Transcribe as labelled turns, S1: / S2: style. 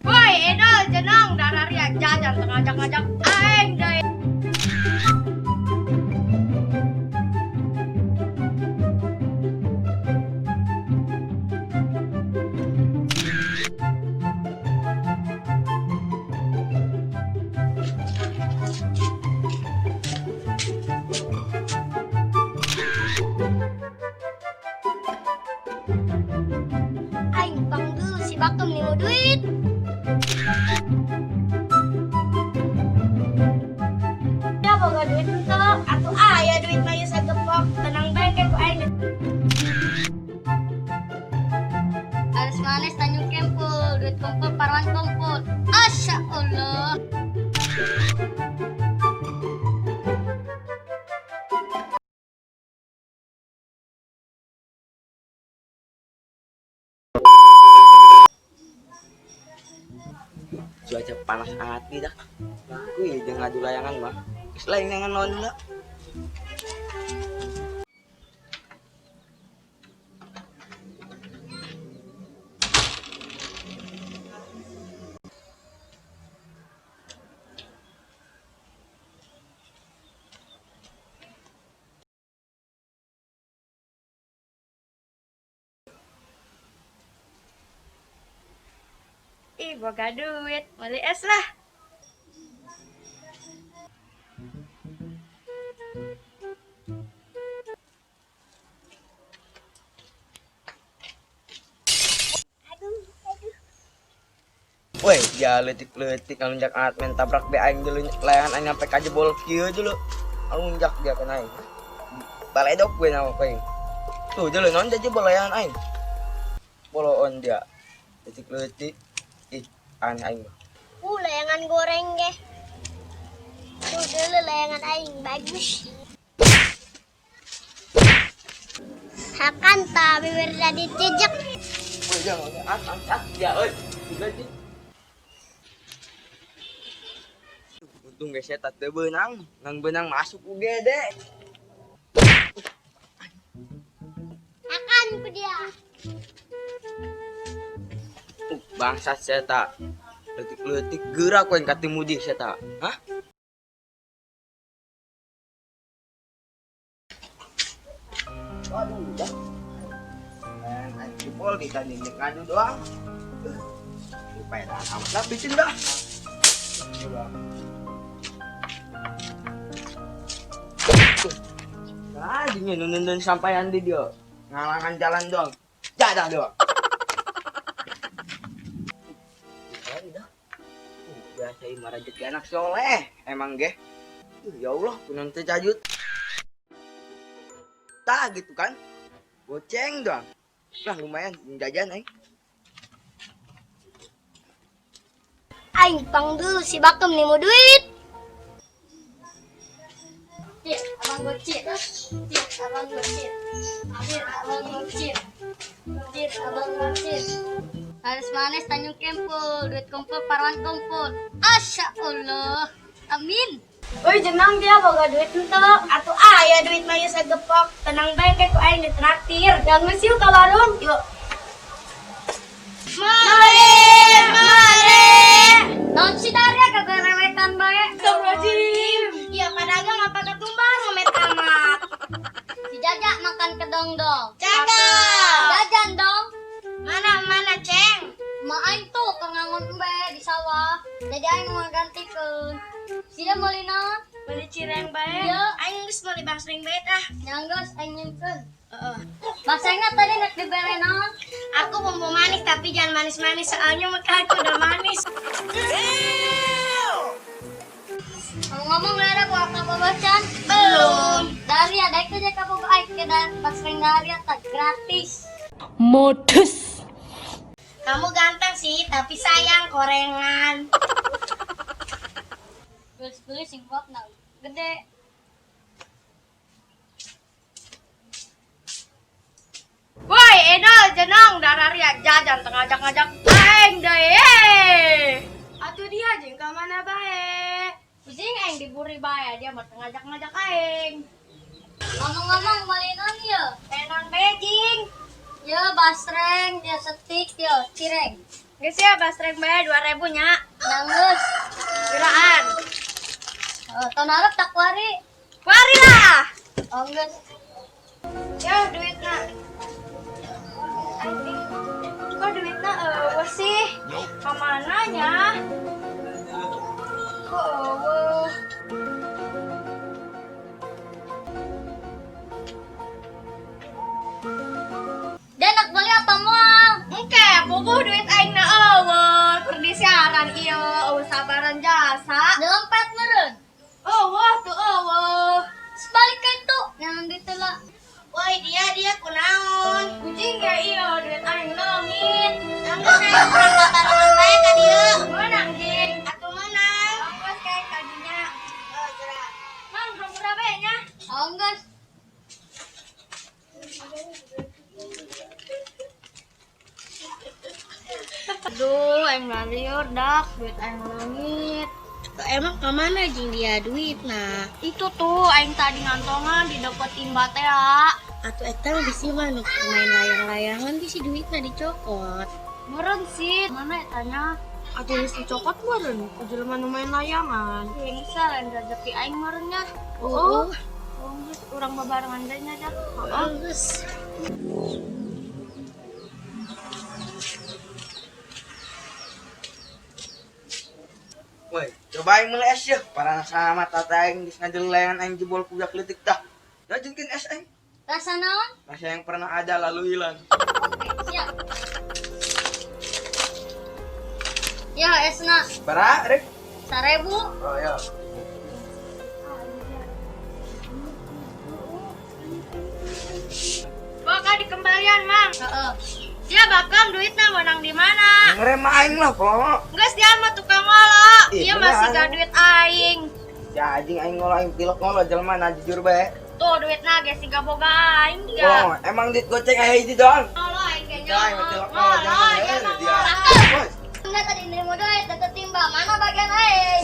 S1: Woi, Edol, jenong, dararia jajan teu ngajak-ngajak aing deui.
S2: Aing pang dulu si Bakem nih mau duit.
S1: Ya boga duit henteu, atuh aya duit mah ieu sagepok, tenang bae ke ku aing.
S2: Harus manis Tanjung Kempul, duit kumpul parwan kumpul. Asya Allah.
S3: Cuaca panas hati dah. Aku ya jangan ngadu layangan mah. Geus lain jangan lawan lah.
S1: Ih, boga duit, beli es lah.
S3: Woi, dia leutik-leutik ngalunjak aat main tabrak be aing dulu layangan aing sampai kajebol kieu dulu. Ngalunjak dia kena aing. Baledok gue nama aing. Tuh dulu non dia jebol layangan aing. Boloon dia. Leutik-leutik. Ih, aneh aing mah.
S2: Layangan goreng ge. Tuh dulu layangan aing bagus. Hakan ta bibir tadi jejak.
S3: Woi, jangan at at dia euy. Leutik. Untung guys ya teu beunang, nang beunang masuk UGD.
S2: Hakan ku dia.
S3: Bangsat saya tak. Leutik-leutik gerak yang katimu di saya tak. Hah? Waduh, dah. Aing jebol di tanding ngadu doang. Lupa ya, amat lah bikin dah. Coba. Tadinya nunun sampaian di dia. Ngalangan jalan doang. Jadah doang. Biasa ini rezeki anak soleh emang ge. Ya Allah, kunan teh cajut. Tak gitu kan. Goceng doang. Lah lumayan jajan aing.
S2: Aing pang dulu si Bakem nih mau duit. Cik, abang gocit. Cik, abang gocit. Cik, abang gocit. Cik, abang gocit. Harus manis Tanjung Kempul, duit kumpul parwan kumpul. Asya Allah. Amin.
S1: Woi, jenong dia boga duit henteu, atuh aya duit mah ieu sagepok, tenang bae ke ku aing ditraktir. Jangan geus yuk ka warung, yuk. Mari, mari.
S2: Naon si Daria kagak rewekan bae.
S1: Astagfirullahaladzim. Iya, padagang apa ketumbar ngomet amat.
S2: Si Jaja makan kedong dong.
S1: Cakep.
S2: Jajan dong.
S1: Mana mana ceng?
S2: Ma aing tuh keur ngangon embe di sawah. Jadi aing mau gantikeun. Sia meuli naon?
S1: Beli cireng bae.
S2: Iya.
S1: Aing geus meuli bangsring bae tah.
S2: Nyanggeus aing nyieunkeun.
S1: Heeh.
S2: Basengna tadi nek dibere naon?
S1: Aku bumbu manis tapi jangan manis-manis soalnya muka aku udah manis.
S2: Ngomong ada gua kabogocan?
S1: Belum.
S2: Daria daek teh kabogo aing ke dan basreng Daria tah gratis.
S4: Modus.
S1: Kamu ganteng sih, tapi sayang korengan.
S2: Geus-geus sing na gede.
S1: Woi, Edol, jenong, dararia jajan teu ngajak-ngajak aing deui. Atuh dia jeung ka mana bae? Pusing aing diburi bae, dia mah teu ngajak-ngajak aing.
S2: Ngomong-ngomong meuli naon ieu?
S1: Tenan bae jing.
S2: Yo basreng, dia setik, yo cireng.
S1: Geus ya basreng bae 2000 nya.
S2: Nanggeus.
S1: Geraan.
S2: Oh, tahun harap tak wari.
S1: Wari lah.
S2: Oh, geus.
S1: Ya duitna. Anjing. Kok duitna eueuh sih? Kamana nya? Kok eueuh?
S2: Dia nak beli apa moal?
S1: Engke, puguh duit aing na eueuh. Keur disiaran ieu, eueuh sabaran jasa.
S2: Dompet meureun.
S1: Eueuh tuh eueuh.
S2: Sebalik ka itu. Yang duit lah.
S1: Woi, dia dia kunaon? Kucing ge ieu duit aing leungit. Anggeus aing kurang babarengan bae ka dieu. Meunang jing. Atuh meunang. Ongkos kae ka dinya. Oh, geura. Mang, hampura bae nya.
S2: Oh, geus.
S1: Aduh, aing ngalieur dak, duit aing leungit.
S5: Emang kemana jing dia duit nah?
S1: Itu tuh aing tadi ngantongan di deket imba teh ya.
S5: Atau eta mah bisi mah nu main layang-layangan bisi duitna dicokot.
S1: Meureun sih, mana etanya?
S5: Atau geus dicokot meureun ku jelema nu main layangan.
S1: Yang lain rezeki aing meureun nya.
S5: Oh,
S1: Oh, geus urang babarengan deui nya dah.
S5: oh, geus.
S3: Woi, coba aing meuli es ya. Parana sama tata aing geus ngajel layangan aing jebol ku budak leutik tah. Dajunkeun es aing.
S2: Rasa naon?
S3: Rasa yang pernah ada lalu hilang.
S2: Oke, siap. Ya, esna
S3: Bara, rek.
S2: 1000.
S3: Oh ya.
S1: Bakal dikembalian, Mang.
S2: Heeh.
S1: Dia bakal duitnya menang di mana?
S3: Ngerem aing lah, kok.
S1: Geus dia mah tukang ngolo.
S3: Ih,
S1: Dia masih
S3: bener.
S1: gak duit aing.
S3: Ya anjing aing ngolo aing tilok ngolo jelema na jujur bae.
S1: Tuh duitna ge siga boga aing dia.
S3: Oh, emang duit goceng aya hiji doang.
S1: Ngolo aing ge
S3: Ya, aing mah tilok ngolo
S1: Ngolo
S3: jangan
S1: dia
S3: eh,
S1: mah
S3: dia.
S1: ngolo.
S3: Woi.
S2: Enggak tadi nerima duit, tetep timba. Mana bagian aing?